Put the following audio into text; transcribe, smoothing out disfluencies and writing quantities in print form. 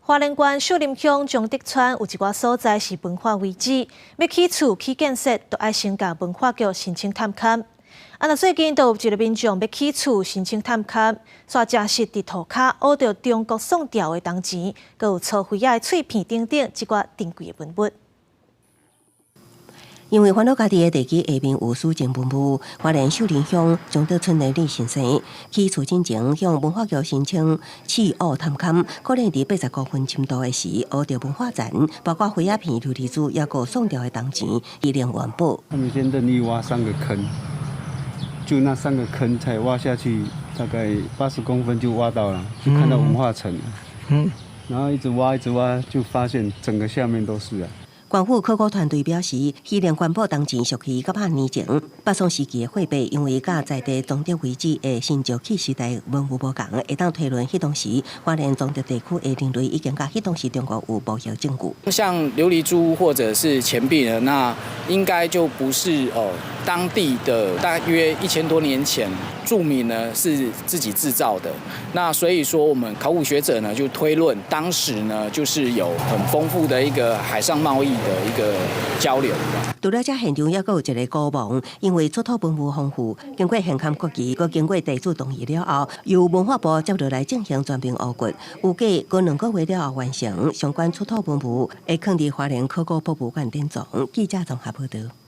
花蓮縣秀林鄉崇德村有一寡所在是文化遺址，欲起厝起建設，都愛先共文化局申請探勘。啊，若最近就有一个民眾欲起厝申請探勘，煞證實佇塗跤挖著中國宋朝的銅錢，閣有粗輝仔的碎片等等，這寡珍貴的文物。因為煩惱家己的地基下面有史前文物，花蓮秀林鄉崇德村的李先生起厝進前向文化局申請試挖探勘，可能佇80公分深度的時，挖著文化層，包括輝仔片、琉璃珠，抑閣宋朝的銅錢，伊連元寶。他們先任意挖三個坑，就那三個坑才挖下去，大概80公分就挖到了，就看到文化層。然後一直挖一直挖，就發現整個下面都是啊。縣府考古團隊表示，彼個元寶銅錢屬於900年前北宋時期的貨幣，因為佮在地崇德遺址的新石器時代文物無仝，會當推論彼當時花蓮崇德地區的人類已經佮彼當時中國有貿易證據。像琉璃珠或者是錢幣呢，那應該就不是哦當地的，大約1000多年前住民呢是自己製造的。那所以說，我們考古學者呢就推論，當時呢就是有很豐富的一個海上貿易的一個交流。除了這現場，抑閣有一个古墓，因為出土文物豐富，經過現勘決議，閣經過地主同意了後，由文化部接落來進行全面挖掘，預計過2個月了後完成。相關出土文物會囥佇花蓮考古博物館典藏。記者綜合報道。